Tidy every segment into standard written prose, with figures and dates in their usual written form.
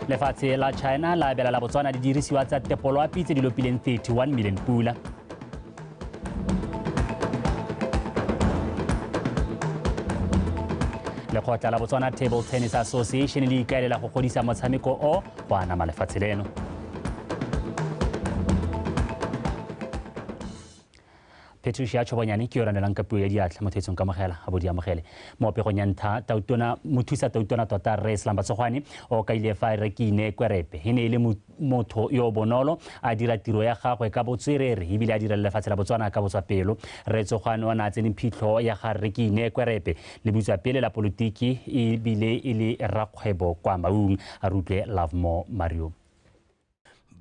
Lefatshe la China la abela la Botswana didirisiwa tsa tepoloapi tse di lopileng 31 million pula. Lekgotla la Botswana Table Tennis Association le ikaelela go godisa motshameko o go anama lefatshe leno. Patricia Chobonyane ke yo ranelang ka puo ya diatla motho etsong kamogela a bo di amogele. Mo pegong ya ntlha tautona mothusa tautona tota Rre Slumber Tsogwane o kaile fa Rre Kiine Kwerepe e ne e le motho yo bonolo a dira tiro ya gagwe ka botswerere ebile a dira lefatshe la Botswana ka botswapelo. Rre Tsogwane o ne a tsene phitlho ya ga Rre Kiine Kwerepe le butswapele la politiki ebile e le rakgwebo kwa Maung. A rutlwe Lovemore Mario.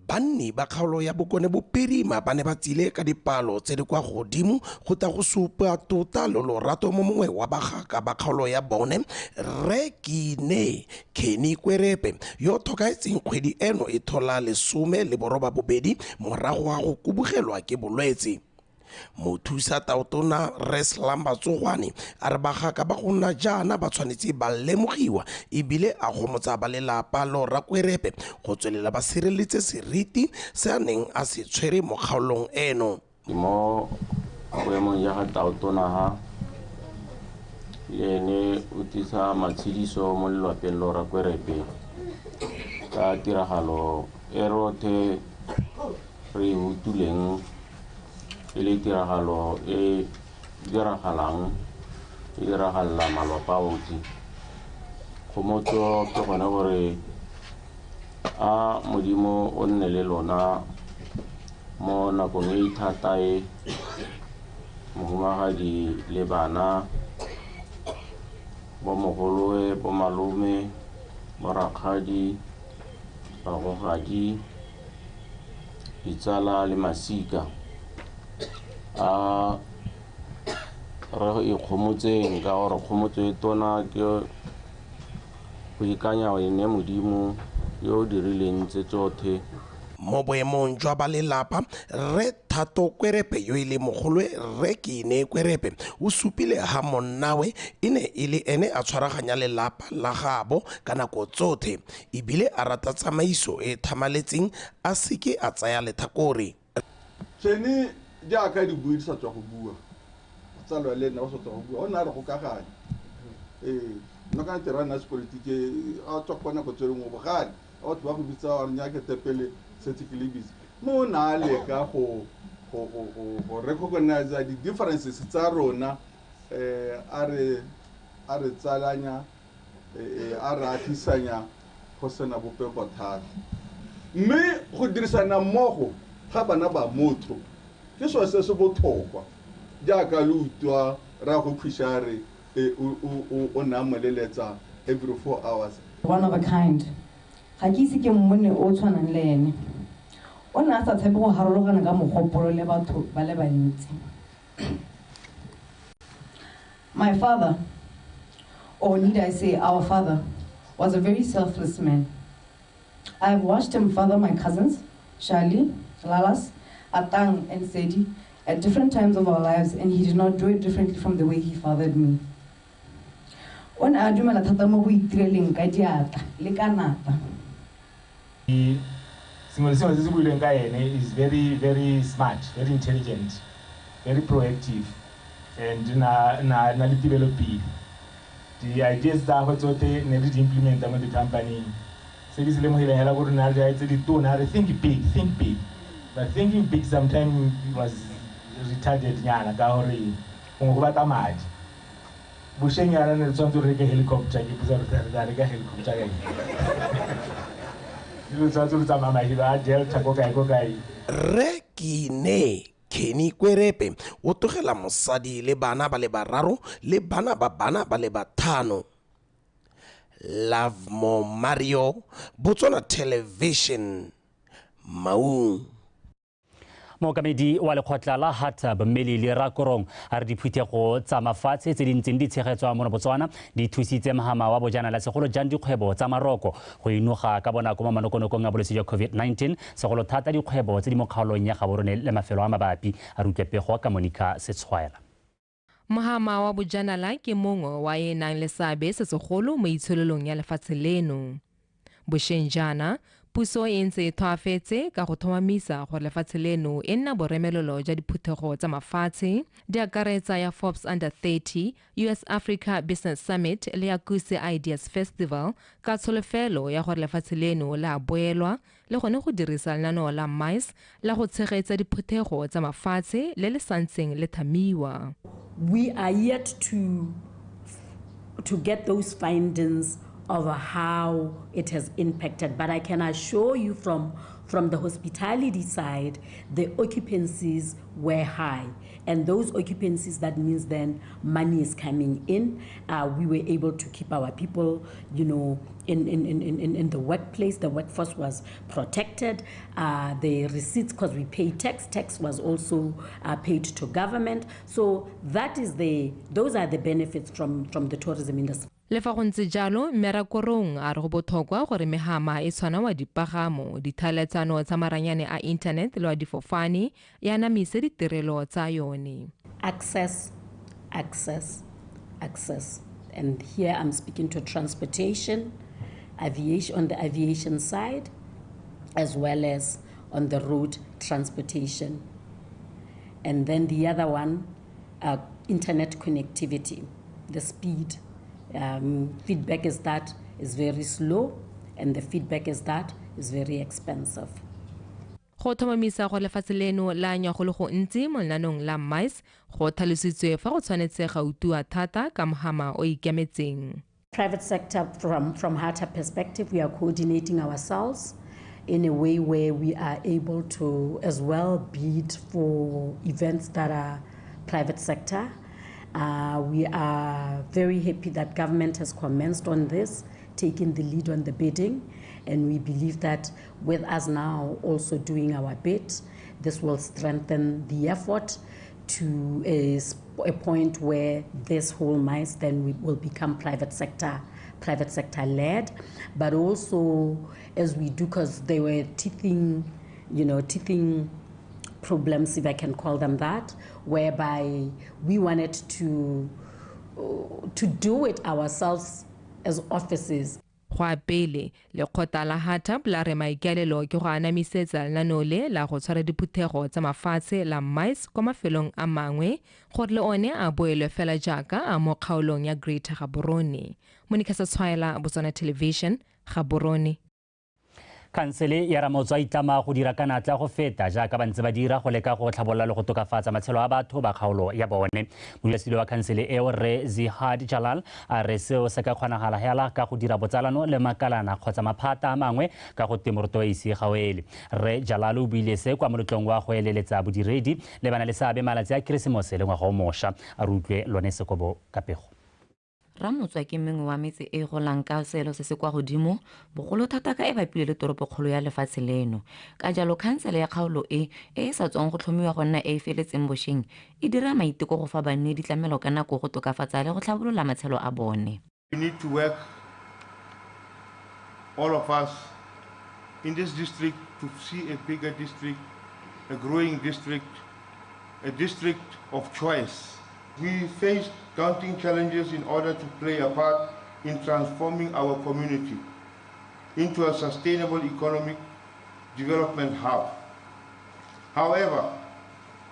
Banni ba kgaolo ya Bokone Bophirima ba ne ba tsile ka dipalo tse di kwa godimo go tla go supa tota lo lorato mo mongwe wa bagaka ba kgaolo ya bone, Rre Kiine Kenny Kwerepe, yo tlhokaetseng kgwedi eno e thola 18 morago ga go kubugelwa ke bolwetse. Mothusa tautona Rre Slumber Tsogwane a re bagaka ba go nna jaana ba tshwanetse ba lemogiwa ebile a gomotsa ba lelapa lo Rakwerepe go tswelela ba sireletse seriti se a neng a se tshwere mo kgaolong eno. Mo boemong ja ga tautona ha le ene o tlisa matshediso mo lelapeng lo Rakwerepe ka tiragalo e rotlhe re e utlwileng e le tiragalo e diragalang e diragalela malapa otlhe. Kgomotso ke gone gore a Modimo o nne le lona mo nakong e thata e, mohumagadi le bana, bo mogolowe, bo malome, bo rakgadi, bagogadi, ditsala le masika. A re ikgomotseng ka gore kgomotso e tona ke go ikanya ene Modimo yo o dirileng tse tsotlhe. Mo boemong jwa ba lelapa, Rre Thato Kwerepe yo e leng mogolwe Rre Kiine Kwerepe o supile ha monnawe e ne e le ene a tshwaraganya lelapa la gabo ka nako tsotlhe ebile a rata tsamaiso e thamaletseng a seke a tsaya letlhakore. Kenny jaaka dibui di sa tswa go bua, tsalwa le nna ba sa tswa go bua, o ne a re gokaganya. Nna ka nete ra nna sepolotiki a tswa kwa nako tse dingwe bogale, a batho ba go bitsa ba re nnyaa ke tepele setse ke le busy. Mme o ne a leka go recognize di-differences tsa rona, a re tsalanya, a re agisanya go sena bope bothata. Mme go dirisana mmogo ga bana ba motho ke selo se se botlhokwa, jaaka le utlwa ra go Khwishare o ne a mo leletsa every 4 hours. One of a kind. Ga ke ise ke mmone o tshwanang le ene. O ne a sa tshabe go harologana ka mogopolo le batho ba le bantsi. My father, or need I say our father, was a very selfless man. I have watched him father my cousins, Shali, Lalas, Atang, and Sedi, at different times of our lives, and he did not do it differently from the way he fathered me. O ne a dumela thata mo go itireleng ka diatla le ka natla. Sengwe le sengwe se se builweng ka ene is very, very smart, very intelligent, very proactive, and na le tebelopele. Di-ideas tsa gagwe tsotlhe ne re di implementa mo di-company. Se ke se lemogileng hela gore na le tse di tona, re think big, think big. But thinking big sometimes was retarded nyana ka gore gongwe go batla madi. Bošeng yana ne re tshwanetse re reke helicopter, ke ipotsa gore re tla reka helicopter ka eng. Re tshwanetse re tsamaya mafelo a Delta ko kae, ko kae. Rre Kiine Kenny Kwerepe o tlogela mosadi le bana ba le bararo le bana ba bana ba le batlhano. Lovemore Mario, Botswana Television, Maung. Mookamedi wa lekgotla la HATAB Mmeli Rakorong a re diphuthego tsa mafatshe tse di ntseng di tshegetswa mono Botswana di thusitse mohama wa bojanala segolo jang dikgwebo tsa maroko go inoga ka bonako mo manokonokong a bolwetse jwa COVID-19, segolo thata dikgwebo tse di mo kgaolong ya Gaborone le mafelo a mabapi. A re utlwe pego ka Monica Setshwaela. Mohama wa bojanala ke mongwe wa e nang le seabe se segolo mo itsholelong ya lefatshe leno. Bošeng jaana, puso e ntse e tlhoafetse ka go tlhomamisa gore lefatshe leno e nna boremelelo jwa diphuthego tsa mafatshe di akaretsa ya Forbes Under 30, US Africa Business Summit le ya Kuse Ideas Festival ka tsholofelo ya gore lefatshe leno le a boelwa le gone go dirisa lenaneo la MICE la go tshegetsa diphuthego tsa mafatshe le le santseng le thamiwa. We are yet to get those findings of how it has impacted. But I can assure you from the hospitality side, the occupancies were high. And those occupancies, that means then money is coming in. We were able to keep our people in the workplace. The workforce was protected. The receipts, because we pay tax, tax was also paid to government. So those are the benefits from the tourism industry. Le fa go ntse jalo, Mme Rakorong a re go botlhokwa gore mehama e tshwana wa dipagamo, dithaletsano tsa maranyane a internet le wa difofane e anamise ditirelo tsa yone. Access, access, access. And here I'm speaking to transportation, aviation, on the aviation side, as well as on the road transportation. And then the other one, internet connectivity, the speed. Feedback is that is very slow, and the feedback is that is very expensive. Go tlhomamisa gore lefatshe leno la anywa go le gontsi mo lenaneong la MICE go tlhalositswe fa go tshwanetse ga utiwa thata ka mohama o ikemetseng. Private sector, from HATA perspective, we are coordinating ourselves in a way where we are able to as well bid for events that are private sector. We are very happy that government has commenced on this, taking the lead on the bidding, and we believe that with us now also doing our bit, this will strengthen the effort to a point where this whole MICE then we will become private sector led, but also as we do, because they were teething problems, if I can call them that, whereby we wanted to do it ourselves as offices. Go a pele, lekgotla la HATAP la re maikaelelo ke go anamisetsa lenaneo le la go tshwara diphuthego tsa mafatshe la MICE kwa mafelong a mangwe gore le one a boelwe fela jaaka a mo kgaolong ya Greater Gaborone. Monica Setshwaela, Botswana Television, Gaborone. Khansele ya Ramotswa itlama go dira ka natla go feta jaaka ba ntse ba dira go leka go tlhabolola le go tokafatsa matshelo a batho ba kgaolo ya bone. Modulasetilo wa khansele eo, Rre Zihad Jalal, a re seo se ka kgonagala hela ka go dira botsalano le makalana kgotsa maphata a mangwe ka go temoroto e ise gawele. Rre Jalal o buile se kwa moletlong wa go eleletsa bodiredi le bana le seabe malatsi a Keresemose le ngwaga o mošwa. A re utlwe lone Sekobo kapego. Ramotswa ke mengwe wa metse e e golang ka seelo se se kwa godimo bogolo thata ka e bapile le toropokgolo ya lefatshe leno. Ka jalo khansele ya kgaolo e e e sa tswang go tlhomiwa go nna e e feletseng bošweng e dira maiteko go fa banni ditlamelo ka nako go tokafatsa le go tlhabolola matshelo a bone. We need to work, all of us in this district, to see a bigger district, a growing district, a district of choice. We face daunting challenges in order to play a part in transforming our community into a sustainable economic development hub. However,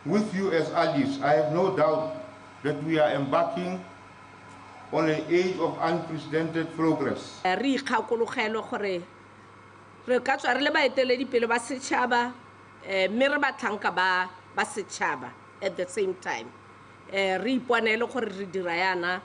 with you as allies, I have no doubt that we are embarking on an age of unprecedented progress. Re ikgakologelwe gore re ka tswa re le baeteledipele ba setšhaba, mme re batlhanka ba setšhaba at the same time. Re iponele gore re dira yana,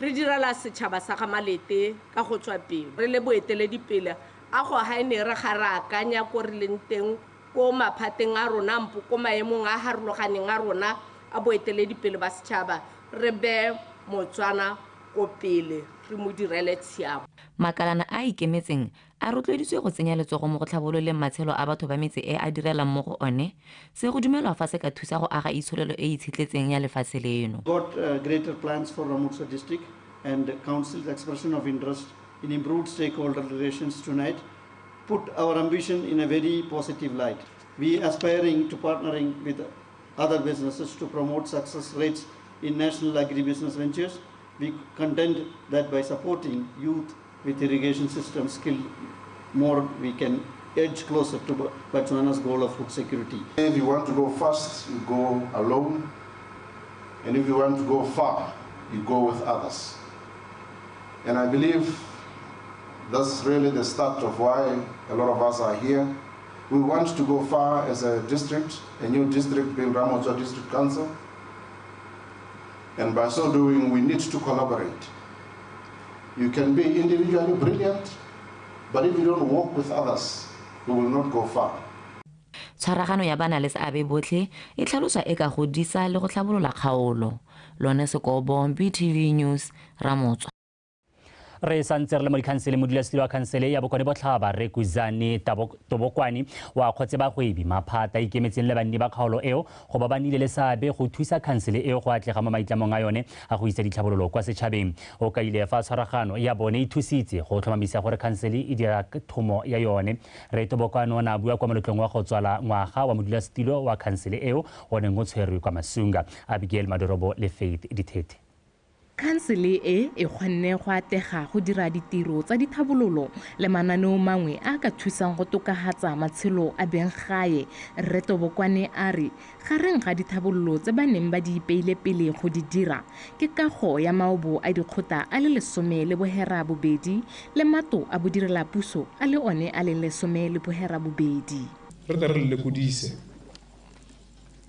re direla setšhaba sa ga Malete ka go tswa pele re le boeteledipele a go ga e ne re ga re akanya ko re leng teng ko maphateng a rona mpo ko maemong a harologaneng a rona a boeteledipele ba setšhaba, re beye Motswana ko pele, re mo direle tshiamo. Makalana a a ikemetseng a rotloeditswe go tsenya letsogo mo go tlhabololeng matshelo a batho ba metse e a direlang mo go one. Se go dumelwa fa se ka thusa go aga itsholelo e e itshetletseng ya lefatshe leno. Got greater plans for Ramotswa district and council's expression of interest in improved stakeholder relations tonight put our ambition in a very positive light. We aspiring to partnering with other businesses to promote success rates in national agribusiness ventures. We contend that by supporting youth with irrigation system skill more we can edge closer to Botswana's goal of food security. If you want to go fast, you go alone. And if you want to go far, you go with others. And I believe that's really the start of why a lot of us are here. We want to go far as a district, a new district being Ramotswa District Council. And by so doing, we need to collaborate. You can be individually brilliant, but if you don't work with others, you will not go far. Tshwaragano ya bana le seabe botlhe e tlhaloswa e ka godisa le go tlhabolola kgaolo. Lone Sekobo, BTV News, Ramotswa. Re santse re le mo dikhansele, modulasetilo wa khansele ya Bokone Botlhaba Rre Kuzane Tobokwane wa kgotse bagwebi, maphata a ikemetseng le banni ba kgaolo eo go ba nnile le seabe go thusa khansele eo go atlega mo maitlamong a yone a go isa ditlhabololo kwa setšhabeng. O kaile fa tshwaragano ya bone e thusitse go tlhomamisa gore khansele e dira thomo ya yone. Rre Tobokwane o ne a bua kwa moletlong wa go tswala ngwaga wa modulasetilo wa khansele eo o neng o tshwerwe kwa Masunga. Abigail Madorobo le Faith Dithethe. Khansele e e kgonne go atlega go dira ditiro tsa dithabololo le mananeo mangwe a ka thusang go tokafatsa matshelo a beng gae. Rre Tobokwane a re gareng ga dithabololo tse ba neng ba di ipeile pele go di dira ke kago ya maobo a dikgota a le 18 le mato a bodirelapuso a le one a le 18. Re tle re lekodise,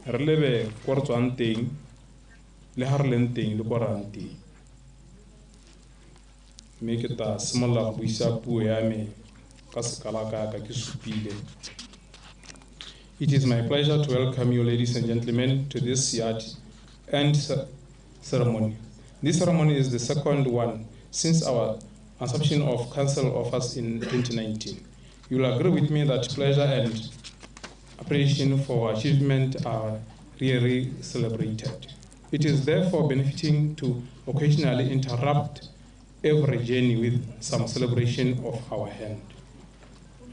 re lebe kwa re tswang teng le ha re leng teng le kwa re yang teng. Mme ke tla simolola go buisa puo ya me ka sekalaka ka ke supile. It is my pleasure to welcome you, ladies and gentlemen, to this yard end ceremony. This ceremony is the second one since our assumption of council office in 2019. You will agree with me that pleasure and appreciation for achievement are really celebrated. It is therefore benefiting to occasionally interrupt every journey with some celebration of our hand,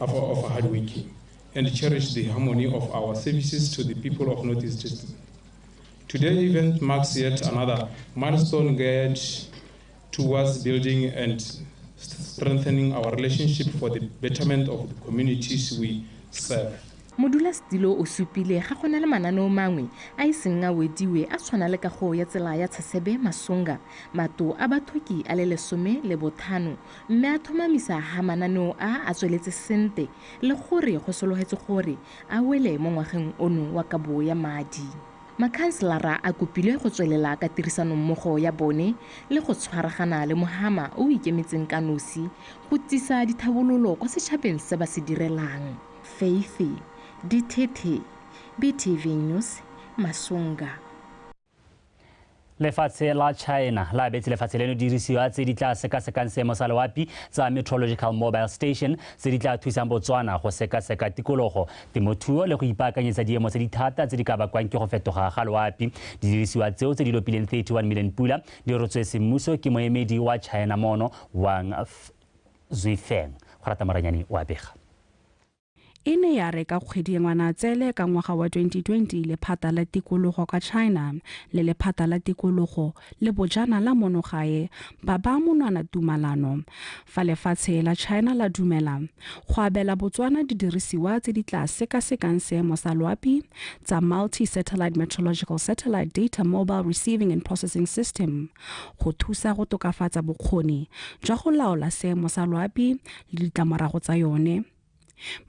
of our hard working, and cherish the harmony of our services to the people of Northeast District. Today's event marks yet another milestone geared towards building and strengthening our relationship for the betterment of the communities we serve. Modulasetilo o supile ga go na le mananeo mangwe a e seng a wediwe a tshwana le kago ya tsela ya Tshesebe Masunga, mato a bathoki a le 15, mme a tlhomamisa ha mananeo a a tsweletse sente le gore go sologetse gore a wele mo ngwageng ono wa kabo ya madi. Makhanselara a kopile go tswelela ka tirisanommogo ya bone le go tshwaragana le mohama o ikemetseng ka nosi go tsisa dithabololo kwa setšhabeng se ba se direlang. Faith Dithethe, BTV News, Masunga. Lefatshe la China la abetse lefatshe leno dirisiwa tse di tla sekasekang seemo sa loapi tsa Meteorological Mobile Station tse di tla thusang Botswana go sekaseka tikologo, temothuo le go ipaakanyetsa diemo tse di thata tse di ka bakwang ke go fetoga ga loapi. Didirisiwa tseo tse di lopileng 31 million pula di rotswe semmuso ke moemedi wa China mono Wang Zuifeng. Go rata Moranyane o a bega. E ne ya re ka kgwedi ya Ngwanatsele ka ngwaga wa 2020 lephata la tikologo ka China le lephata la tikologo le bojana la monogae ba ba monwana tumalano fa lefatshe la China la dumela go abela Botswana didirisiwa tse di tla sekasekang seemo sa loapi tsa Multi-Satellite Meteorological Satellite Data Mobile Receiving and Processing System go thusa go tokafatsa bokgoni jwa go laola seemo sa loapi le ditlamorago tsa yone.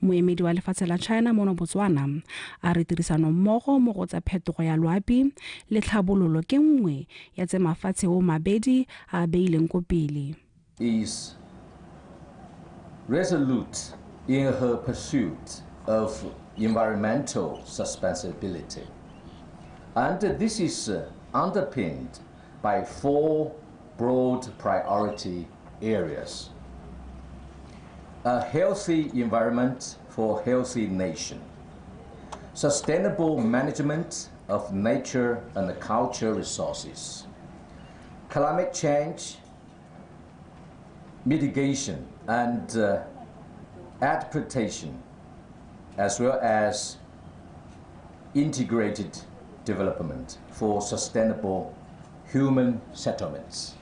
Moemedi wa lefatshe la China mono Botswana a re tirisano mmogo mo go tsa phetogo ya loapi le tlhabololo ke nngwe ya tse mafatshe o mabedi a beileng ko pele. Is resolute in her pursuit of environmental sustainability, and this is underpinned by four broad priority areas. A healthy environment for a healthy nation, sustainable management of nature and culture resources, climate change mitigation and adaptation, as well as integrated development for sustainable human settlements.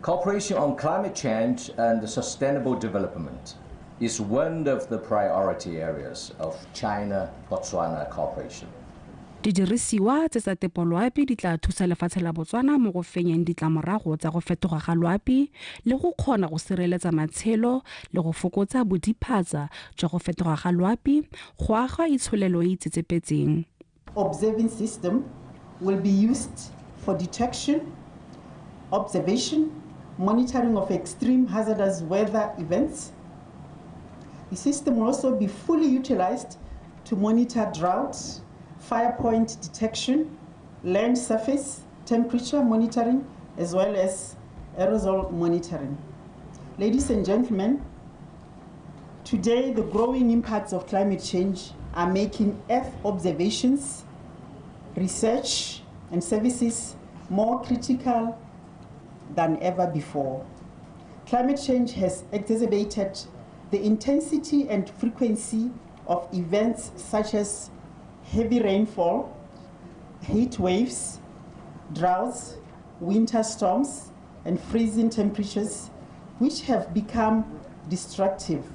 Cooperation on climate change and sustainable development is one of the priority areas of China-Botswana cooperation. Didirisiwa tse tsa tepoloapi di tla thusa lefatshe la Botswana mo go fenyeng ditlamorago tsa go fetoga ga loapi le go kgona go sireletsa matshelo le go fokotsa bodiphatsa jwa go fetoga ga loapi go aga itsholelo e itsetsepetseng. Observing system will be used for detection, observation, monitoring of extreme hazardous weather events. The system will also be fully utilized to monitor droughts, fire point detection, land surface temperature monitoring, as well as aerosol monitoring. Ladies and gentlemen, today the growing impacts of climate change are making Earth observations, research, and services more critical than ever before. Climate change has exacerbated the intensity and frequency of events such as heavy rainfall, heat waves, droughts, winter storms, and freezing temperatures, which have become destructive,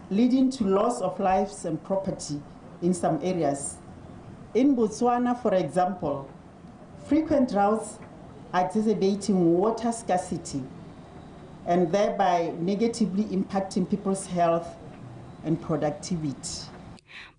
leading to loss of lives and property in some areas. In Botswana, for example, frequent droughts are exacerbating water scarcity and thereby negatively impacting people's health and productivity.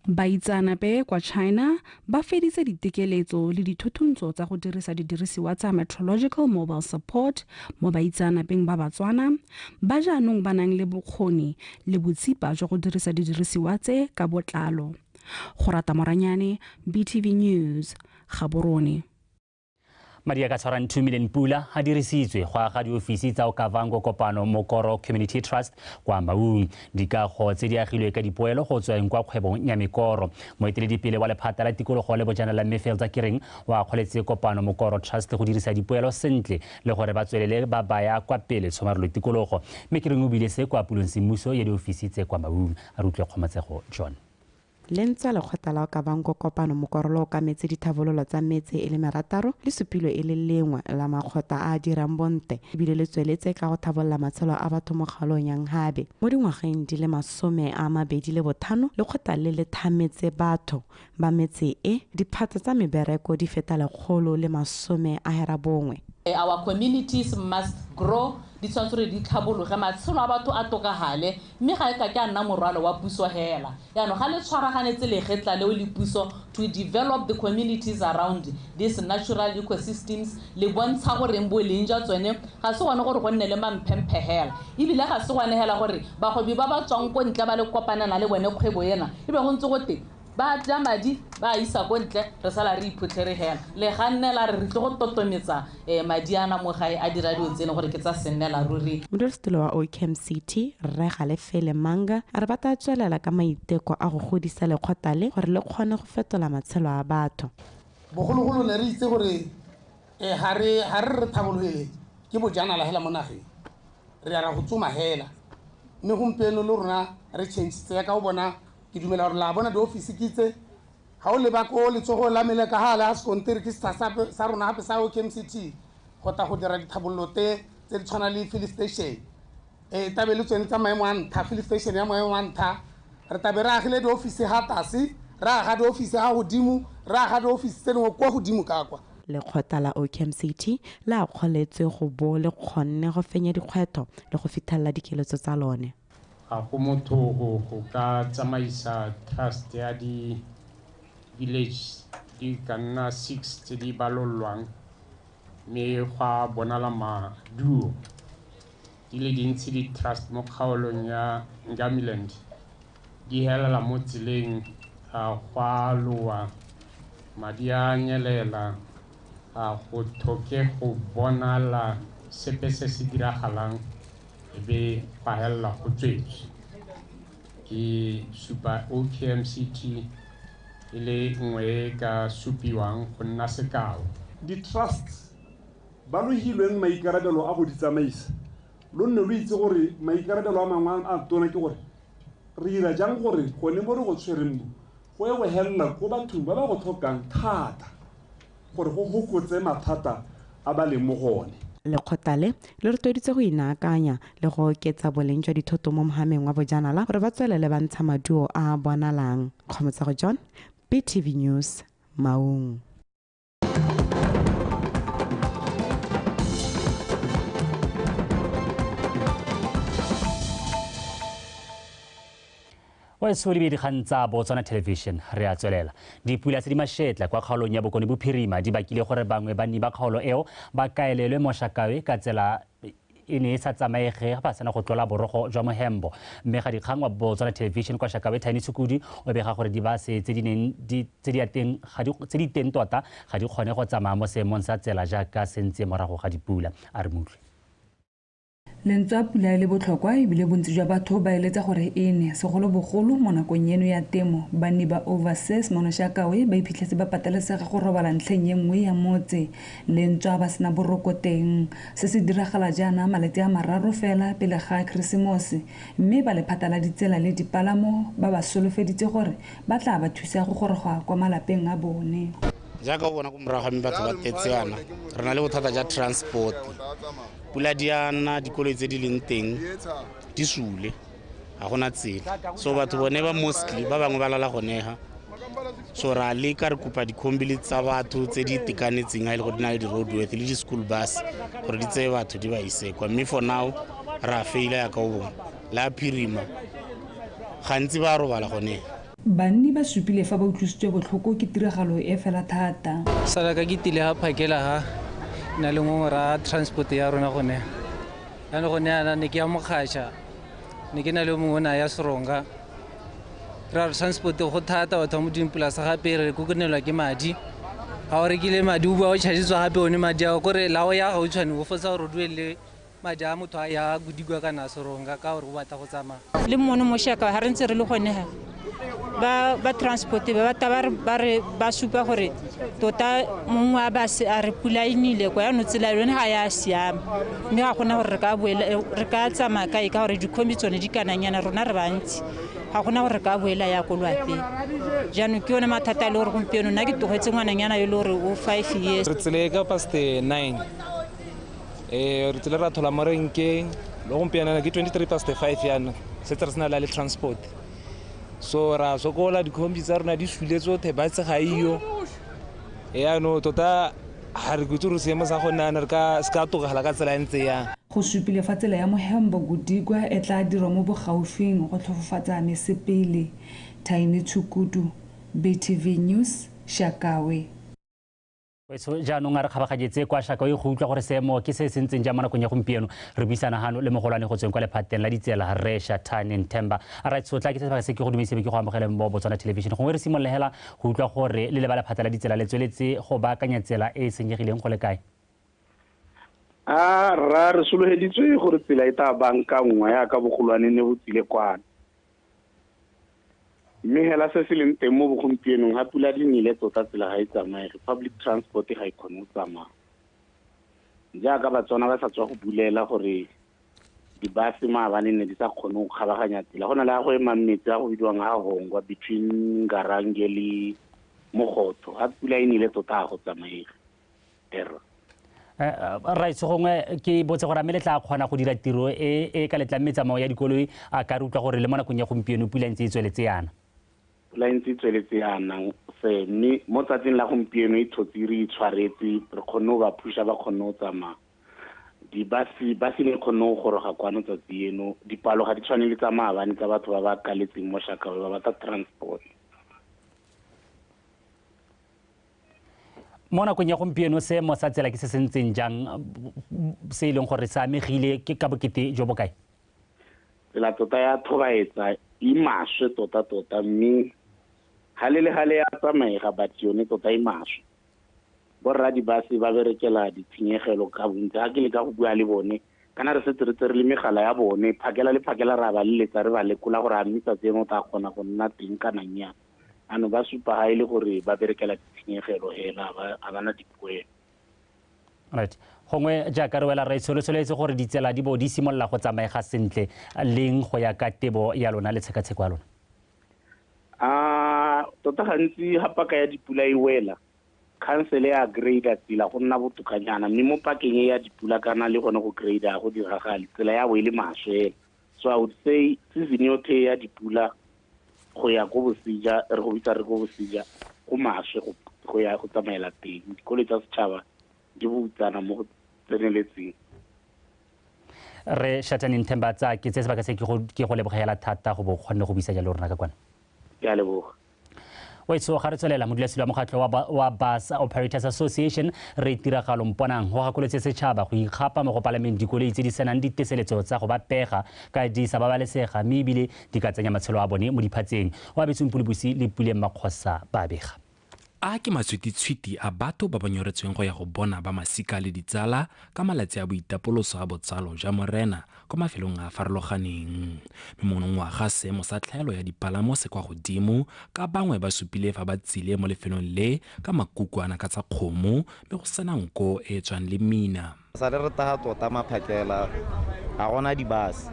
Baitseanape kwa China ba feditse ditekeletso le dithuthuntso tsa go dirisa didirisiwa tsa meteorological mobile support mo baitseanapeng ba Batswana ba jaanong ba nang le bokgoni le botsipa jwa go dirisa didirisiwa tse ka botlalo. Go rata Moranyane, BTV News, Gaborone. Madi a ka tshwarang 2 million pula a dirisitswe go aga diofisi tsa Okavango Kopano Mokoro Community Trust kwa Maung. Dikago tse di agilwe ka dipoelo go tsweng kwa kgwebong ya mekoro. Moeteledipele wa lephata la tikologo le bojanala mme Felza Kereng wa akgoletse Kopano Mokoro Trust go dirisa dipoelo sentle le gore ba tswelele ba baya kwa pele tshomarelo tikologo. Mme Kereng o bile se kwa pulong semmuso ya diofisi tse kwa Maung. A re utlwe Kgomatsego John. Le ntswa lekgotla la Okavango Kopano Mokoro le okametse dithabololo tsa metse e le merataro le supilwe e le lengwe la makgotla a a dirang bonte ebile le tsweletse ka go thabolola matshelo a batho mo kgaolong ya Nhabe. Mo dingwageng di le 25 lekgotla le le thametse batho ba metse e diphatsa tsa mebereko di feta 190. Our communities must grow, di tshwanetse gore di tlhabologe, matshelo a batho a tokagale, mme ga e ka ke a nna morwalo wa puso hela. Jaanong ga le tshwaraganetse legetla leo le puso to develop the communities around these natural ecosystems, le bontsha goreng boleng jwa tsone ga se gone gore go nne le mamphemphe hela, ebile ga se gone hela gore bagwebi ba ba tswang ko ntle ba le kopanela le bone kgwebo ena ebe go ntse gote ba tla madi ba isa ko ntle re sala re iphutlhere hela le ga nnela re tle go totometsa madi ana mo gae a dira dilo tsene gore ke tsa sennela ruri. Modulasetulo wa OKMCT Rre Galefele Manga a re ba tla tswelela ka maiteko a go godisa lekgotla le gore le kgone go fetola matshelo a batho. Bogologolo ne re itse gore ga re re thabologele ke bojanala hela mo nageng, re ya ra go tsoma hela, mme gompieno le rona re change ya ka go bona. Ke dumela gore la bona diofisi ke tse ga o leba ko letsogo la mele ka ga le a sekontere ke setsa sa rona gape sa OKMCT go tla go dira dithabololo tse di tshwana le filling station tabe le tsone tsa maemo a ntlha, filling station ya maemo a ntlha. Re tabe re agile diofisi ga tlase, re aga diofisi ga godimo, re aga diofisi tse dingwe kwa godimo ka kwa. Lekgotla la OKMCT le akgoletswe go bo le kgonne go fenya dikgwetlho le go fitlhelela dikeletso tsa lone. Ga go motho go ka tsamaisa trust ya di-village di ka nna 6 tse di balolwang, mme go a bonala maduo di le dintsi di-trust mo kgaolong ya Ngamiland di helela mo tseleng, go a loa madi a nyelela, go tlhoke go bonala sepe se se diragalang ebe go helela go tswetswe. Ke supa OKMCT e le nngwe e ka supiwang go nna sekao. Di-trusts ba logilweng maikarabelo a go di tsamaisa, lo nne lo itse gore maikarabelo a mangwe a tona ke gore re dira jang gore gone mo re go tshwereng mo go ye go helela ko bathong ba ba go tlhokang thata gore go fokotse mathata a ba leng mo go one. Lekgotla le le rotloeditswe go inaakanya le go oketsa boleng jwa dithoto mo mohameng wa bojanala gore ba tswelele ba ntsha maduo a a bonalang. Kgomotsago John, BTV News, Maung. Wa dikgang tsa Botswana Television re a tswelela. Dipula tse di mašetla kwa kgaolong ya Bokone Bophirima di bakile gore bangwe banni ba kgaolo eo ba kaelelwe mo Shakawe ka tsela e ne e sa tsamaege ba sena go tlola borogo jwa Mohembo. Mme ga dikgang wa Botswana Television kwa Shakawe Tiny Tshukudi o bega gore dibase tse di teng tota ga di kgone go tsamaya mo seemong sa tsela jaaka sentse morago ga dipula. A re motlwe. Lentswe pula e le botlhokwa ebile bontsi jwa batho ba eletsa gore e ne segolobogolo mo nakong eno ya temo. Banni ba Overseas mono Shakawe ba iphitlhetse ba patelesega go robala ntlheng e nngwe ya motse lentswe ba sena boroko teng. Se se diragala jaana malatsi a mararo fela pele ga Keresemose, mme ba lephata la ditsela le dipalamo ba ba solofeditse gore ba tla ba thusa go goroga kwa malapeng a bone. Jaaka o bona ko morago ga mme batho ba tetse yana, re na le bothata jwa transport. Pula di ana, dikoloi tse di leng teng di sule, ga gona tsela. So batho bone ba mostly ba bangwe ba lala gone ga. So ra leka re kopa dikhombi le tsa batho tse di itekanetseng ga e le gore di na le di-roadworth le di-school bus gore di tseye batho di ba ise kwa. Mme for now ra faila yaka o bona le a phirima gantsi ba robala gone. Banni ba supile fa ba utlwisitswe botlhoko ke tiragalo e fela thata. Sala ka ke tile ha phakela ha na le ngongora transport ya rona gone. Jaanong gone yana ne ke ya Mokgatšha, ne ke na le mongwe o ne a ya Seronga. Ra re transport go thata batho ba mo dipolasa gape re kokonelwa ke madi. Ga o rekile madi o bua o charge-tswa gape one madi ao kore la o ya ga o tshwane o fotsa gore o duelele madi a motho a ya Godikwa kana Seronga ka gore o batla go tsamaya. Le mono mo Shakawe ga re ntse re le gone ga ba transport ba batla ba re ba supa gore tota mongwe wa base a re pula e nile kwa jaanong tsela yone ga ya siama, mme ga gona gore re ka tsamaya kae ka gore dikhombi tsone di kananyana rona re bantsi, ga gona gore re ka boela ya ko lwapeng. Jaanong ke yone mathata a le gore gompieno nna ke tlogetse ngwananyana yo le gore o 5 years. Re tsile ka past 9, re tsile ra thola mo renkeng le gompieno ke 23 past 5 yana setse re sena le transport. So ra sokola dikhombi tsa rona di sule tsotlhe ba tse ga iyo. Yaanong tota ga re kutse gore seemo sa gone yana re ka se ka tokagala ka tsela e ntse yang. Go supile fa tsela ya Mohembo Godikwa e tla dirwa mo bogaufing go tlhofofatsa mesepele. Tiny Tshukudu, BTV News, Shakawe. Jaanong a re kgabaganyetse kwa Shakawe go utlwa gore seemo ke se se ntseng jang mo nakong ya gompieno. Re buisana gano le mogolwane go tsweng kwa lephateng la ditsela Rre Shathane Nthemba. A ra tshotla ke sebaka se ke go dumedise ke go amogele mo Botswana Television. Gongwe re simolole hela go utlwa gore le leba lephata la ditsela le tsweletse go baakanya tsela e e senyegileng go le kae. A ra re sologeditswe gore tsela e tla bankangwa yaka bogolwane ne bo tsile kwana. Mme hela se se leng teng mo bogompienong ga pula di nile tota tsela ga e tsamaege, public transport ga e kgone go tsamaya. Jaaka Batswana ba sa tswa go bulela gore dibase maabane ne di sa kgone go kgabaganya tsela, go na le a go emang metsi a go bidiwang a Hongwa between Ngarange le Mogotho, ga pula e nile tota ga go tsamaege. Raitse gongwe ke botse gore a mme le tla kgona go dira tiro e e ka letlang metsamao ya dikoloi a ka re utlwa gore le mo nakong ya gompieno pula ntse e tsweletse yana. Pula ntse e tsweletse yana se, mme mo tsatsing la gompieno e thotse re itshwaretse, re kgonne go ba phusha ba kgonne go tsamaya. Dibase ne kgonne go goroga kwano tsatsi eno, dipalo ga di tshwane le tsa maabane tsa batho ba ba kaletseng mo Shakawe ba batla transport. Mo nakong ya gompieno seemo sa tsela ke se se ntseng jang se e leng gore se amegile ke ka bokete jo bo kae? Tsela tota ya thobaetsa e maswe tota-tota, mme gale le gale ya tsamaega but yone tota e maswe. Borra dibase ba berekela ditshenyegelo ka bontsi, ga ke leka go bua le bone kana re setse re tsere le megala ya bone phakela le phakela ra ba leletsa re ba lekola gore a mme tsatsi eno o tla kgona go nna teng kana nnyaa. Ano ba supa ga e le gore ba berekela ditshenyegelo hela ga ba na dipoelo. Right. Gongwe jaaka re wela re tsholetse gore ditsela di bo di simolola go tsamaega sentle leng go ya ka tebo ya lona le tshekatsheko ya lona? Tota gantsi ga paka ya dipula e wela Council ya grade tsela go nna botokanyana mme mo pakeng e ya dipula kana le gone go grade go diragale tsela ya bo e le maswe. So I would say season yotlhe ya dipula go ya ko bosija re go bitsa re ko bosija go maswe go ya go tsamaela teng. Dikoloi tsa setšhaba di botsana mo go tseneletseng. Re Shatani Nthembatsa ke tse sebaka se ke go lebogela thata go bo kgonne go buisa jalo rona ka kwana. Ke a leboga. Wetso ga re tswelela modulasetulo wa mokgatlho wa Bus Operators Association re Tiragalo Mponang go gakolotse setšhaba go ikgapa mo go palameng dikoloi tse di senang diteseletso tsa go ba pega ka di sa babalesega mme ebile di ka tsenya matshelo a bone mo diphatseng. Wa betseng Pulubusi le Puleng Makgosa ba bega. A ke matshwititshwiti a batho ba ba nyoretsweng go ya go bona ba masika le ditsala ka malatsi a boitapoloso a botsalo jwa morena kwa mafelong a a farologaneng. Mme monongwaga seemo sa tlhaelo ya dipalamo se kwa godimo ka bangwe ba supile fa ba tsile mo lefelong le ka makukwana ka tsa kgomo mme go sena nko e e tswang le mina. Sa le re taga tota maphakela ga gona dibase.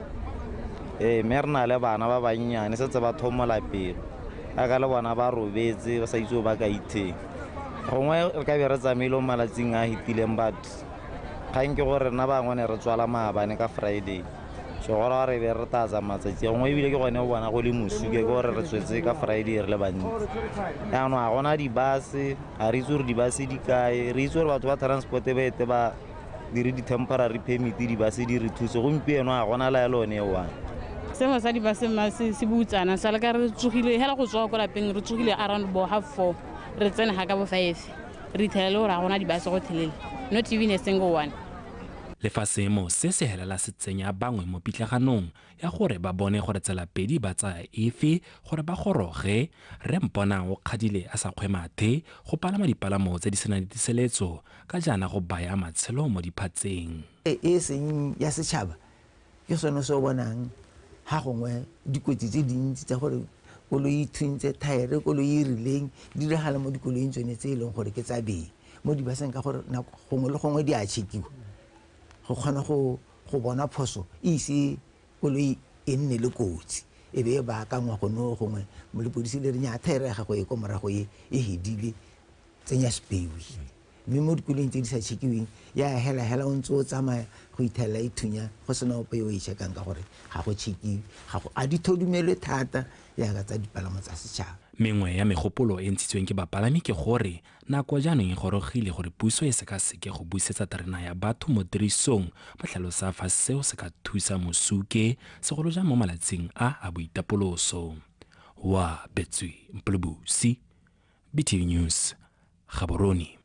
Mme re na le bana ba bannyane setse ba thomola pelo. Ka le bona ba robetse ba sa itse ba ka itheng. Gongwe re ka be re tsamaile mo malatsing a hitileng batho. Kgang ke gore rena bangwe ne re tswala maabane ka Friday. So gore re be re tla tsamaya matsatsi gongwe ebile ke gone o bona go le mosuke ke gore re tswetse ka Friday re le bantsi. Jaanong ga gona dibase, ga re itse gore dibase di kae, re itse gore batho ba transport ba ete ba dire di-temporary permit dibase di re thuse. Gompieno ga gona la lone e one. Seemo sa dibase se butsana sa le ka re tsogile hela go tswa ko lapeng re tsogile around bo 4:30 re tsene ga ka bo 5 re ithela le gore ga gona dibase go thelele, not even a single one. Le fa seemo se se helela se tsenya bangwe mo pitlaganong ya gore ba bone gore tsela pedi ba tsaya efe gore ba goroge, re Mponang o kgadile a sa kgwe mathe go palama dipalamo tse di senang diteseletso ka jaana go baya matshelo mo diphatseng. E seng ya setšhaba ke sone se o bonang ha gongwe dikotsi tse dintsi tsa gore koloi e thuntse thaere, koloi e rileng di diragala mo dikoloing tsone tse e leng gore ke tsa beng mo dibaseng ka gore nako gongwe le gongwe di a chekiwa go kgona go bona phoso e ise koloi e nne le kotsi e be e baakangwa gone gongwe lepodisi le re nya thaere ya gago e ko morago e hedile tsenya sepewi. Mme mo dikoloing tse di sa chekiweng ya hela hela o ntse o tsamaya go ithela e thunya go sena ope yo o e checkang ka gore ga go chekiwe, ga go a di thodumelwe thata jaaka tsa dipalamo tsa setšhaba. Mengwe ya megopolo e ntshitsweng ke bapalami ke gore nako jaanong e gorogile gore puso e sekaseke go busetsa terena ya batho mo tirisong, ba tlhalosa fa seo se ka thusa mosuke segolo jang mo malatsing a a boitapoloso. Wa Betswe Mpulubusi, BTV News, Gaborone.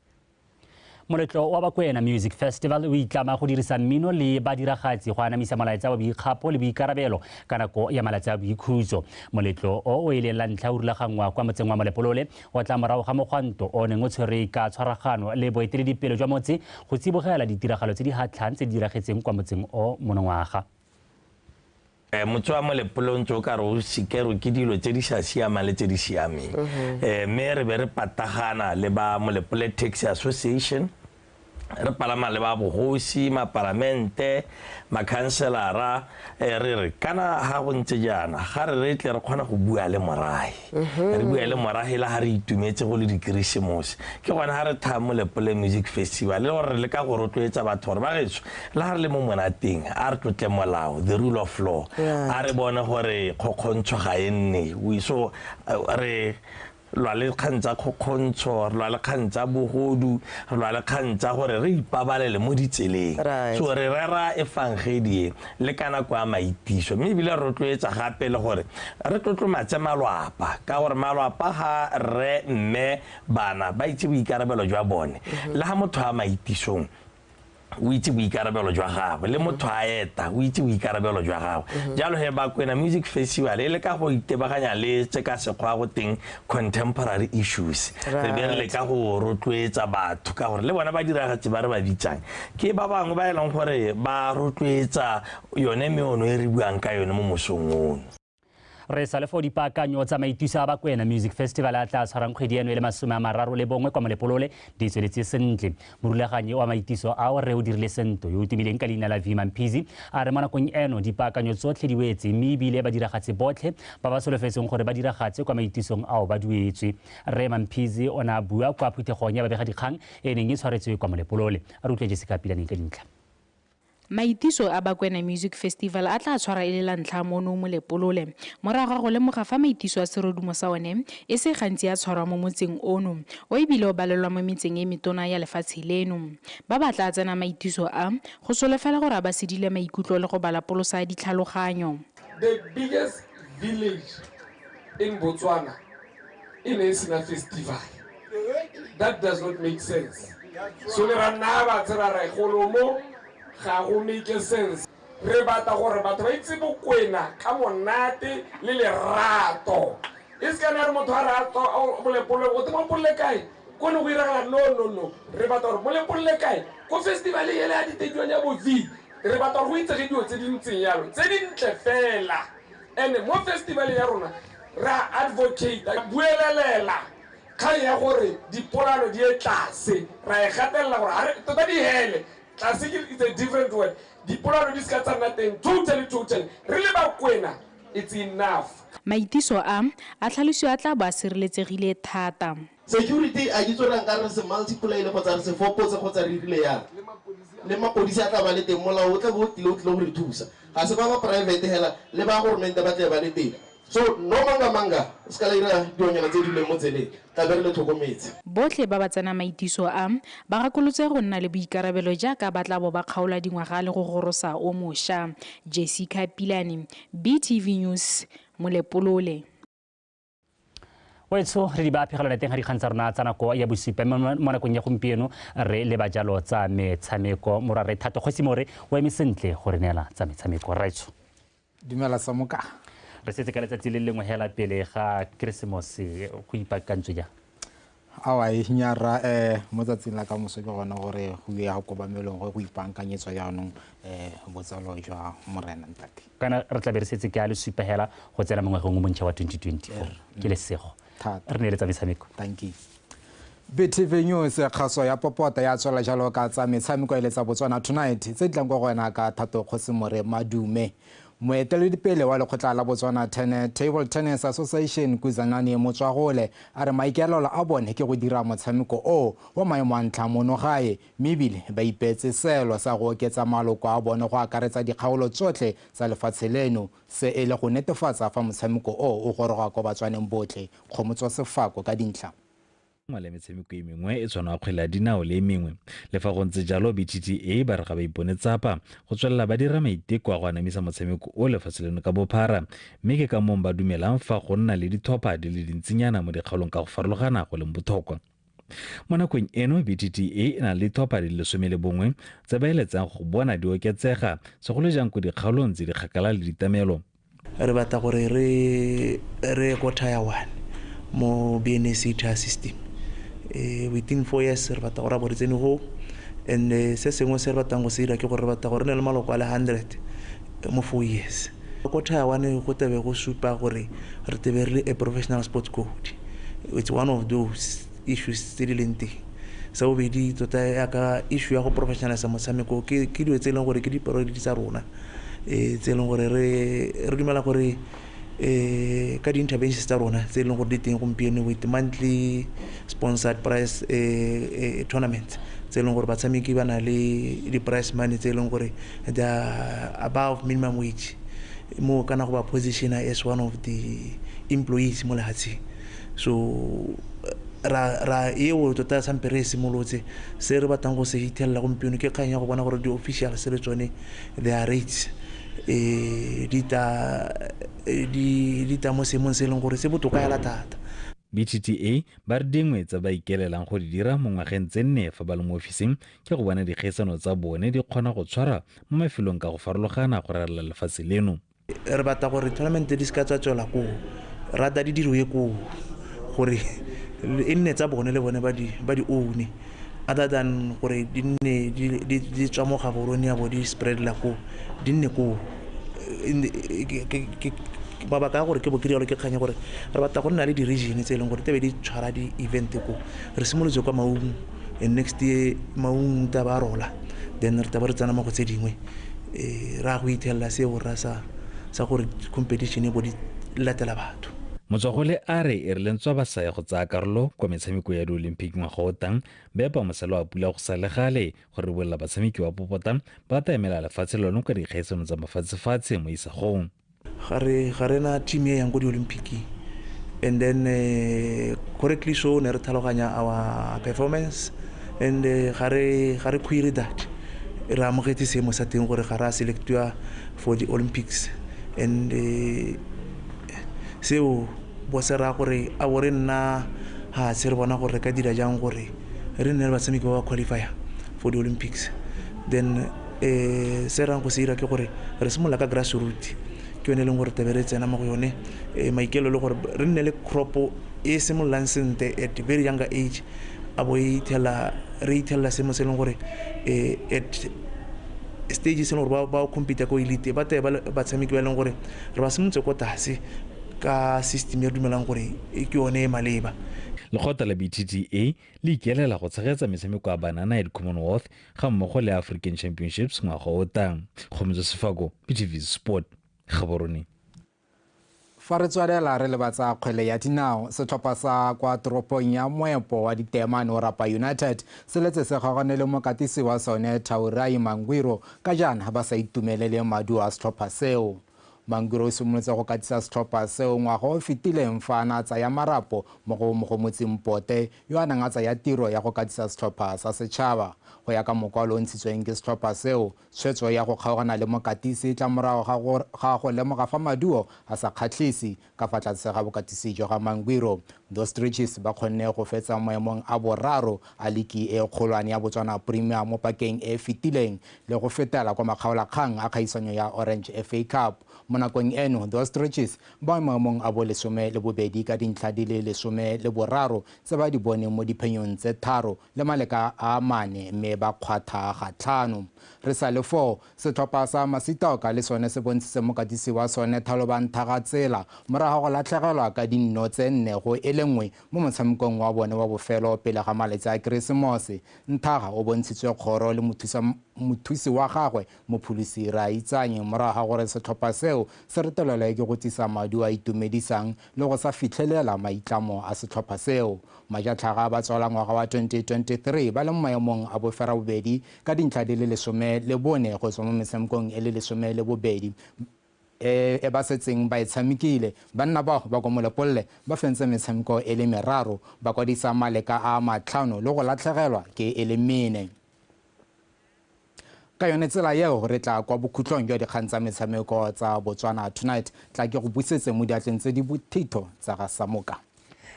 Moletlo wa Bakwena Music Festival o itlama go dirisa mmino le badiragatsi go anamisa molaetsa wa boikgapo le boikarabelo ka nako ya malatsi a boikhutso. Moletlo o o ileng la ntlha o rulaganngwa kwa motseng wa Molepolole o tla morago ga mogwanto o neng o tshwere ka tshwaragano le boeteledipele jwa motse go tsibogela ditiragalo tse di hatlhang tse di diragetseng kwa motseng o monongwaga. Motse wa Molepolole ntse o ka re o sikerwe ke dilo tse di sa siamang le tse di siameng. Mme re be re patagana le ba Molepolole Taxi Association, re palama le ba bogosi, mapalamente, makhanselara, re re kana ha go ntse jaana ga re re tle re kgona go bua le morahe. Re bua le morahe le ha re itumetse go le dikrisemose. Ke gone ha re thaya Molepolole Music Festival le gore re leka go rotloetsa batho gore ba getsho le ha re le mo monateng a re tlotle molao, the rule of law, a re bone gore kgokgontsho ga e nne. So re lwa le kgang tsa kgokgontsho, re lwa le kgang tsa bogodu, re lwa le kgang tsa gore re ipabalele mo ditseleng. So re rera efangedi le ka nako ya maitiso, mme ebile re rotloetsa gape le gore re tlotlomatse malwapa ka gore malwapa ga rre, mme, bana ba itse boikarabelo jwa bone. Le ga motho a maitisong o itse boikarabelo jwa gagwe, le motho a eta o itse boikarabelo jwa gagwe. Jalo he Bakwena Music Festival e leka go itebaganya le tse ka sekgwa go teng contemporary issues. Re be re leka go rotloetsa batho ka gore le bona ba diragatsi ba re ba bitsang ke ba bangwe ba e leng gore ba rotloetsa yone meono e re buang ka yone mo mosong ono. Re sa le fo dipaakanyo tsa maitiso a Bakwena Music Festival a tla tshwarang kgwedi eno e le 31 kwa Molepolole di tsweletse sentle. Morulaganyi wa maitiso ao re o dirile sento yo o tumileng ka leina la V Mampizi a re mo nakong eno dipaakanyo tsotlhe di wetse mme ebile badiragatsi botlhe ba ba solofetseng gore ba diragatse kwa maitisong ao ba duetswe. Rre Mampizi o ne a bua kwa phuthegong ya babegadikgang e neng e tshwaretswe kwa Molepolole. A re utlwe Jessica Pilaneng ka dintlha. Maitiso a Bakwena Music Festival a tla tshwara e le la ntlha mono Molepolole morago ga go lemoga fa maitiso a serodumo sa one e se gantsi a tshwarwa mo motseng ono o ebile o balelwa mo metseng e metona ya lefatshe leno. Ba ba tla tsena maitiso a go solofela gore a ba sedile maikutlo le go balapolosa ditlhaloganyo. The biggest village in Botswana e ne e sena festival. That does not make sense. So le ra nna ba tsera ra golo mo ga go make sense. Re batla gore batho ba itse Bokwena ka monate le lerato. E se kana re motho a rata Molepolole o te Molepolole kae ko ne go iragala no. Re batla gore Molepolole kae ko festival ele ya ditediwane ya bo V. Re batla gore go itsege dilo tse di ntseng yalo tse dintle fela. And mo festival ya rona ra advocate buelelela kgang ya gore dipolano di e tlase ra e gatelela gore tota di hele. Tlase it's a different word. Dipolano di ska tsa nna teng totally. Re le Bakwena, it's enough. Maitiso a tlhalosiwa a tla bo a sireletsegile thata. Security a itse gore nka re se multiply le kgotsa re se fokotse kgotsa re rile yang. Le mapodisi a tla ba le teng, molao o tla bo o tlile go re thusa. Ga se ba ba private hela le ba government ba tle ba le teng. So no manga se ka la ira dionyana tse di leng mo tseleng, tla be re le tlhokometse. Botlhe ba ba tsena maitiso a ba gakolotse go nna le boikarabelo jaaka ba tla bo ba kgaola dingwaga le go gorosa o mošwa. Jessica Pilane, BTV News, Molepolole. Wetso re di ba phegelo teng ga dikgang tsa rona tsa nako ya bosupa mo nakong ya gompieno re leba jalo tsa metshameko. Morare Thato Kgosimore o eme sentle go re neela tsa metshameko. Raitso. Dumela Samoka. Re setse ka letsatsi le lengwe hela pele ga Keresemose go ipakantswe jang? Awa e nyara mo tsatsing la ka moso ke gona gore go ya go kobamelong go ipaakanyetswa jaanong botsalo jwa Morena ntate. Kana re tla be re setse ke a le supa hela go tsena mo ngwageng o montšha wa 2024. Ke lesego. Re neeletsa metshameko. Thank you. BTV News kgaso ya popota ya tswela jalo ka tsa metshameko e letsa Botswana Tonight tse di tlang kwa go wena ka Thato Kgosimore Madume. Moeteledipele wa lekgotla la Botswana Table Tennis Association Kuzanani Motswagole a re maikaelelo a bone ke go dira motshameko o wa maemo a ntlha mono gae mme ebile ba ipeetse seelo sa go oketsa maloko a bone go akaretsa dikgaolo tsotlhe tsa lefatshe leno se e le go netefatsa fa motshameko o o goroga ko Batswaneng botlhe. Kgomotso Sefako ka dintlha. Le metshameko e mengwe e tshwana kgwele ya dinao le e mengwe. Le fa go ntse jalo BTTA ba re ga ba ipone tsapa go tswelela ba dira maiteko a go anamisa motshameko o lefatshe leno ka bophara, mme ke ka mong ba dumelang fa go nna le ditlhopha di le dintsinyana mo dikgaolong ka go farologana go leng botlhokwa. Mo nakong eno BTTA e na le ditlhopha di le 11 tse ba eletsang go bona di oketsega segolo jang ko dikgaolong tse di kgakala le ditamelo. Re batla gore re ko tier 1 mo BNSC tier system. Within 4 years re batla gore bo re tsene go and se sengwe se re batlang go se dira ke gore re batla gore re ne le maloko a le 100 mo 4 years. Ko tier 1 go tebe go supa gore re tebe re le a professional sports code. It's one of those issues tse di leng teng. Sa bobedi tota yaka issue ya go professionalisa motshameko ke dilo tse e leng gore ke di-priority tsa rona tse e leng gore re dumela gore ka di-interventions tsa rona tse e leng gore di teng gompieno with monthly sponsored prize tournament tse e leng gore batshameki ba na le di-prize money tse e leng gore they are above minimum wage mo kana go ba positiona as one of the employees mo lefatsheng. So ra eo tota sampe re simolotse se re batlang go se hithelela gompieno ke kgang ya go bona gore di-officials le tsone their rates di tla mo seemong se e leng gore se botoka hela thata. BTTA ba re dingwe tse ba ikelelang go di dira mo ngwageng tse nne fa ba le mo ofising ke go bona dikgaisano tsa bone di kgona go tshwara mo mafelong ka go farologana go rarela lefatshe leno. Re batla gore tournament di se ka tsa tswela koo, rata di diriwe koo gore e nne tsa bone le bone ba di own, other than gore di nne di tswa mo Gaborone ya bo di spreadela koo, di nne koo. Mabaka a gore ke bo ke dialo ke kganya gore re batla go nna le di-region tse e leng gore tebe di tshwara di-event ko. Re simolotse kwa Maung, and next year Maung ta ba rola, then re tla ba re tsena mo go tse dingwe. Ra go ithelela seo ra sa gore competition e bo di latela batho. Motswagole a re e re lentswa ba sa ya go tsaya karolo kwa metshameko ya di-Olympic ngwaga o tang, ba epa mosele wa pula go sa le gale gore bolela batshameki ba popota ba tla emela lefatshe lone kwa dikgaisano tsa mafatshefatshe mo isagong. Ga re na team e yang ko di-Olympic, and then correctly so ne re tlhaloganya our performance, and ga re query that. Re amogetse seemo sa teng gore ga re a selectiwa for the Olympics, and seo bo se raya gore a bo re nna ga se re bona gore re ka dira jang gore re nne le batshameki ba ba qualifier for the Olympics. Then se rang go se dira ke gore re simolola ka grassroot, ke yone e leng gore tebe re tsena mo go yone. Maikelo le gore re nne le crop e simololang sentle at very younger age, a bo re ithelela seemo se e leng gore at stage se e leng gore ba compete ko elite, ba tebe batshameki ba e leng gore re ba simolotse ko tlase ka system e dumelang gore ke yone e maleba. Lekgotla la BTTA le ikelela go tshegetsa metshameko ya banana ya di-Commonwealth ga mmogo le African Championships ngwaga o tang. Kgometso Sefako, BTV Sport, Gaborone. Fa re tswelela re lebatsa kgwele ya dinao, setlhopha sa kwa toropong ya Moepo wa Ditemane Orapa United se letse se gagane le mokatisi wa sone Taurai Mangwiro ka jaana ba sa itumelele maduo a setlhopha seo. Mangwiro o simolotse go katisa setlhopha seo ngwaga o fetileng fa a ne a tsaya marapo mo go Mogomotsi Mpote yo a neng a tsaya tiro ya go katisa setlhopha sa setšhaba. Go ya ka mokwalo o ntshitsweng ke setlhopha seo, tshwetso ya go kgaogana le mokatisi e tla morago ga go lemoga fa maduo a sa kgatlhise ka fa tlase ga bokatisi jwa ga Mangwiro. The Ostriches ba kgonne go fetsa maemong a boraro a liki e kgolwane ya Botswana Premier mo pakeng e fetileng le go fetela kwa makgaolakgang a kgaisanyo ya Orange FA Cup. Mo nakong eno, The Ostriches ba maemong a bo 12 ka dintlha di le 13 tse ba di boneng mo diphenyong tse 3 le maleka a 4 mme ba kgwatha ga 5. Re sa le foo, setlhopha sa Masitaoka le sone se bontshitse mokatisi wa sone Thalobang Thagatsela morago go latlhegelwa ka dinno tse 4-1 mo motshamekong wa bone wa bofelo pele ga malatsi a Keresemose. Nthaga o bontshitswe kgoro le mothusi wa gagwe Mopholosi Raitsanye morago ga gore setlhopha seo se retelelwe ke go tsisa maduo a itumedisang le go sa fitlhelela maitlamo a setlhopha seo. Majatlhaga ba tswala ngwaga wa 2023 ba le mo maemong a boferabobedi ka dintlha di le 14 go tswa mo metshamekong e le 12 e ba setseng ba e tshamekile. Banna bao ba kwa Molepolole ba fentse metshameko e le 3, ba kwadisa maleka a 5 le go latlhegelwa ke e le 4. Ka yone tsela eo re tla kwa bokhutlong jwa dikgang tsa metshameko tsa Botswana Tonight. Tla ke go busetse mo diatleng tse di bothitho tsa ga Samoka.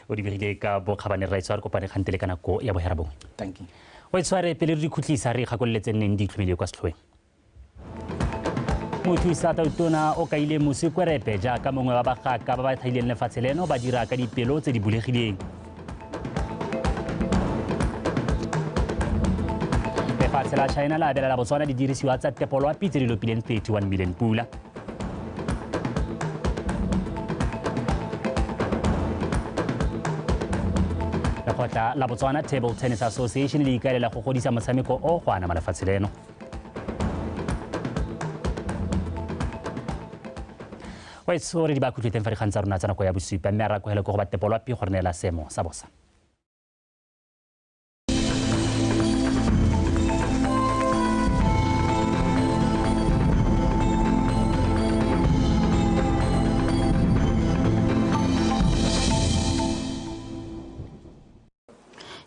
O di begile ka bokgabane rra itshware kopane kgantele ka nako ya 9:30. Thank you. O itshware pele re dikhutlisa re ikgakololetse nneng di itlhomile kwa setlhoeng. Mothusa Tautona o kaile Moswi Kwerepe jaaka mongwe wa bagaka ba ba thaileng lefatshe leno ba dira ka dipelo tse di bulegileng. Lefatshe la China la abelela Botswana didirisiwa tsa tepoloapi tse di lopileng 31 million pula. Lekgotla la Botswana Table Tennis Association le ikaelela go godisa motshameko o go anama lefatshe leno. Wa itse re di ba khutlwe teng fa dikgang tsa rona tsa nako ya bosupa, mme a rakohele ko go ba tepoloapi go re neela seemo sa bosa.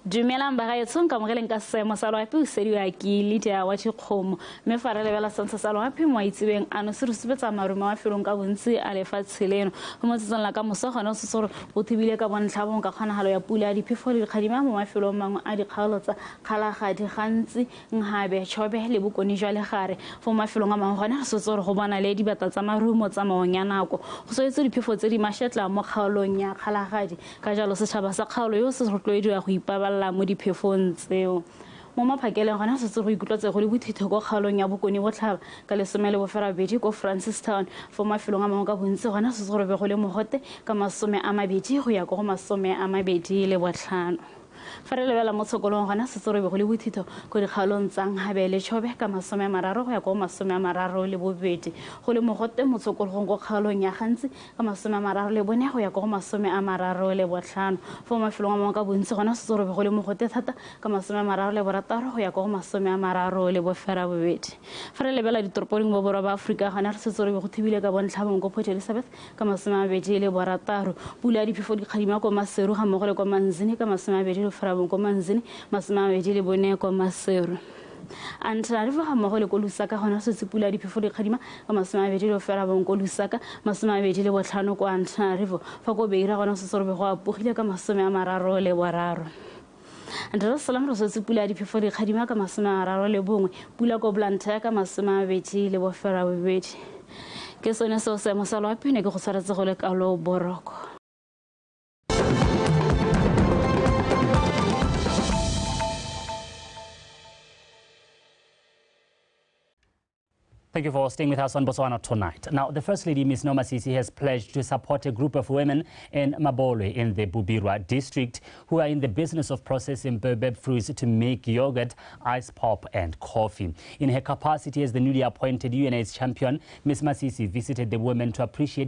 Dumelang bagaetsho, nkamogeleng ka seemo sa loapi o sediwa ke Lydia wa Dikgomo. Mme fa re lebela sentsho sa loapi mo itsebeng ano se re supetsa marumo a mafelong ka bontsi a lefatshe leno. Mo motsotsong la ka moso gone o setse gore o thibile ka bontlhabong ka kgonagalo ya pula ya diphefo le dikgadima mo mafelong mangwe a dikgaolo tsa Kgalagadi, Gantsi, Nhabe, Chobe le Bokone jwa Legare. Fo mafelong a mangwe gone re setse gore go bona le dibata tsa marumo tsamaong ya nako. Go swetse diphefo tse di mašetla mo kgaolong ya Kgalagadi, ka jalo setšhaba sa kgaolo yo se rotloediwa go ipabalela mo diphefong tseo. Mo maphakeleng gona setse go ikutlwatse go le bothitho ko kgaolong ya Bokone Botlhaba ka 18 ko Francistown. Fo mafelong a mangwe ka bontsi gona setse go robe go le mogote ka 20 go ya ko go 25. Fa re lebela mo tshokolong gona setse robe go le bothitho ko dikgaolong tsa Nhabe le Chobe ka 30 go ya ko 32. Go le mogote mo tshokologong ko kgaolong ya Gantsi ka 34 go ya ko 35. Fo mafelong a mangwe ka bontsi gona setse robe go le mogote thata ka 36 go ya ko 38. Fa re lebela ditoropong bo borwa ba Aforika gona re setse robe go thibile ka bontlhabong ko Port Elizabeth ka 26. Pula ya diphefo di kgadima ko Maseru ga mmogo le kwa Manzini ka 20 ko Manzini, 24 ko Maseru. Antananarivo ga mmogo le ko Lusaka gona setse pula ya diphefo di kgadima ka 29 ko Lusaka, 25 ko Antananarivo. Fa ko Beira gona setse robe go apogile ka 33. Dar es Salaam re setse pula ya diphefo di kgadima ka 31, pula ko Blantyre ka 28. Ke sone seo seemo sa loapi ne ke go tshwaretse go le kalo boroko. Thank you for staying with us on Botswana Tonight. Now, the First Lady, Ms. Norma Sisi, has pledged to support a group of women in Mabolwe in the Bobirwa district who are in the business of processing baobab fruits to make yogurt, ice pop and coffee. In her capacity as the newly appointed UNAIDS champion, Ms. Masisi visited the women to appreciate